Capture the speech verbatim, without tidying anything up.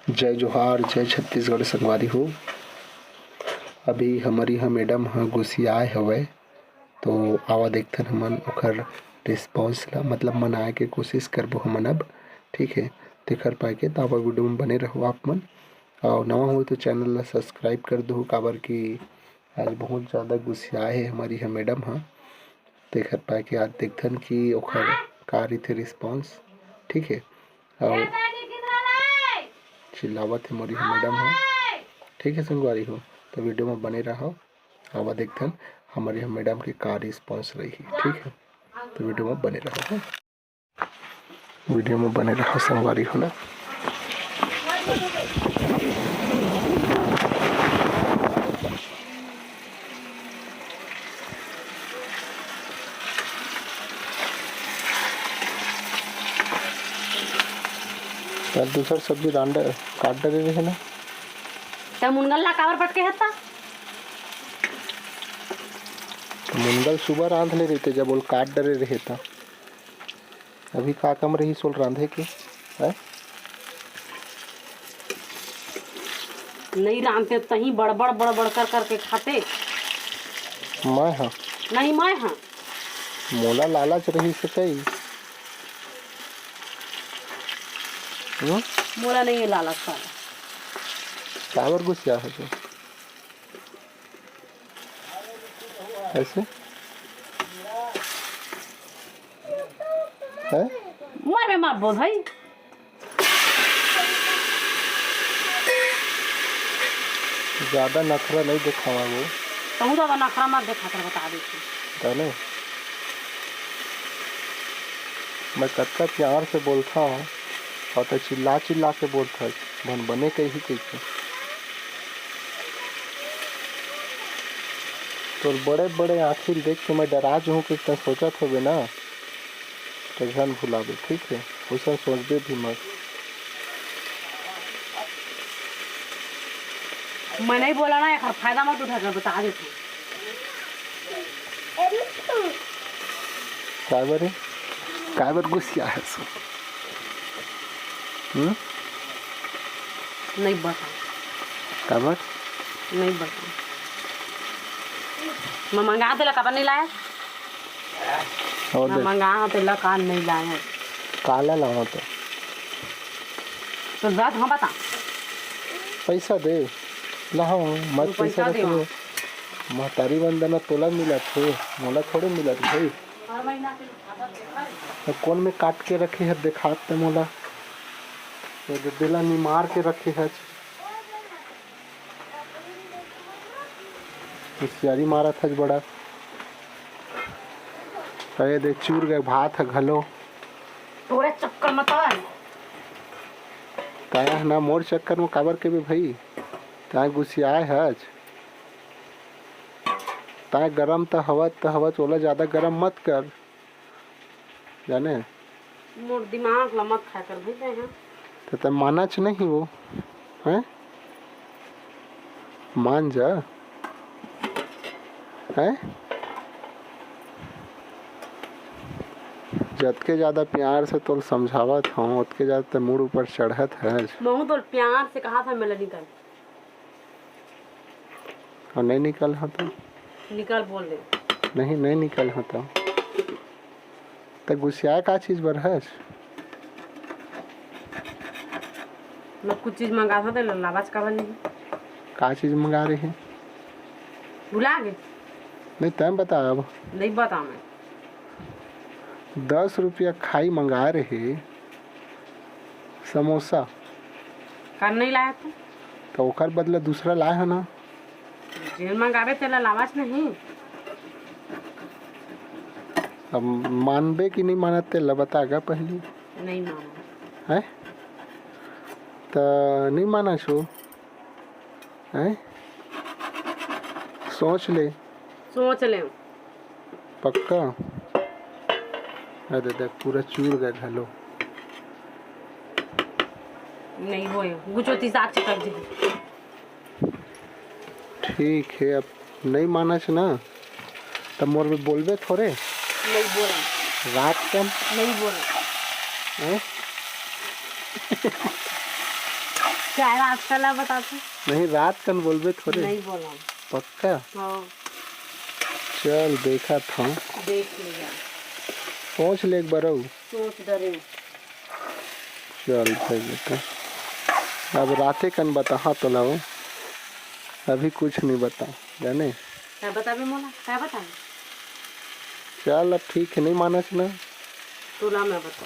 जय जोहार, जय छत्तीसगढ़ संगवारी हो। अभी हमर इहाँ मैडम ह गुसियाए हवय, तो आवा देखथन हमन ओखर रिस्पॉन्स ला, मतलब मनाए के कोशिश करबो हमन अब, ठीक है। तेखर पाए के त आवा वीडियो में बने रहो आप मन, अउ नवा हो तो चैनल ला सब्सक्राइब कर दो, काबर कि आज बहुत ज़्यादा गुसियाए हे हमर इहाँ मैडम ह। तेखर पाए के आज देखथन कि ओखर का रहिथे रिस्पॉन्स, ठीक है। अउ चिल्लावत हे मोर इहाँ मैडम ह, ठीक है संगवारी हो, तो वीडियो में बने रहो। आवा देखथन हमर इहाँ मैडम के का रिस्पॉन्स रही, ठीक है, तो वीडियो में बने रहो। वीडियो में बने रहो संगवारी हो ना। यार, दूसर सब्जी रांड काट डरे रहे ना। त मुनगल ला काबर पटके हस त? मुनगल सुबह रांध ले रहिते, जब ओल काट डरे रहे त। अभी का काम रही सोल रांधे के, हैं? नहीं रांधते तहीं बड़बड़ बड़बड़ कर करके खाते। मैं हाँ। नहीं, मैं हाँ। मोला लालच रही से कई। हम्म? मोला नहीं है लालच साला। काबर गुस्सा है तू? ऐसे? हैं? मोर में मत बोल भाई। ज्यादा नखरा नहीं दिखावा वो। तहूँ ज्यादा नखरा मत देखा कर, बता देती। जाने? मैं कतका प्यार से बोलता हूँ और तो चिल्ला चिल्ला के बोलता है, मन बने कही कही। तोर बड़े बड़े आँखी देख के मैं डरा जहूँ कि तैं सोचत होबे ना, तो झन भुलाबे, ठीक है? वैसा सोचबे भी मत। मैं नहीं बोला ना, एकर फायदा मत उठा कर बता देती। काबर है? काबर गुस्सा है सो? हम्म? नहीं बता। काबर? नहीं बता। मैं मंगा तेला, काबर नहीं लाया? और मैं दे। मंगा तेला, काबर नहीं लाया? काला लावा तो। तो बात हाँ बता। पैसा दे। लाओ, मत तू पैसा पैसा रख दे। ले। महतारी वंदना तोला मिलत हे, मोला थोड़े मिलत भाई। हर महीना के खाता देखा रे। तो कौन में काट के रखे है, दिखात ते मोला। ये दे देला निमार के रखे है। होशियारी मारत हस बड़ा। अरे दे, चूर गए भात ह घलो। तोरे चक्कर में तो है। तैं ना मोर चक्कर में काबर के बे भाई? तैं गुस्सियाए हस। तैं गरम त हवत त हवत, ओला ज्यादा गरम मत कर। जाने? मोर दिमाग ला मत खा कर भाई, तैं, हाँ। त तैं मानच नहीं वो, हैं? मान जा, हैं? जतके ज्यादा प्यार से तोल समझावत हूँ, ओतके ज्यादा तैं मूड ऊपर चढ़त है। महू तोल प्यार से कहा था, मेला निकल। और नहीं निकल हा तो? निकल बोल दे। नहीं, नहीं निकल हा तो। त गुस्सिया का चीज बर हस? मैं कुछ चीज मंगा था, तो लावाच काबर नहीं? का चीज मंगा रहे? भुला गे? नहीं, तैं बता अब। नहीं बता मैं। दस रुपया खाई मंगा रहे समोसा। का नहीं लाया तू? तो ओकर बदला दूसरा लाए है ना। जेन मंगावे तेला लावाच नहीं। अब मानबे कि नहीं मानत तेला बता गा पहली। नहीं माना। हैं? त नहीं माना छो। हैं? सोच ले। सोच ले। पक्का? अरे देख, पूरा चूर गए घलो। नहीं होए, गुचोती साग चिपक जाए। ठीक है, अब नहीं मानच ना, तब मोर में बोलबे थोड़े। नहीं बोला। रात कन? नहीं बोला। हैं? काय रात का ला बताते? नहीं, रात कन बोलबे थोड़े। नहीं बोला। पक्का? हाँ। चल, देखत हूँ। देख ले जा। सोच ले एक बार अउ। सोच डरे। चल भाई बेटा, अब राते कन बताहा तोला वो, अभी कुछ नहीं बता, जाने? काय बताबे मोला? काय बताबे? चल, अब ठीक है, नहीं मानस ना। तोला मैं बता।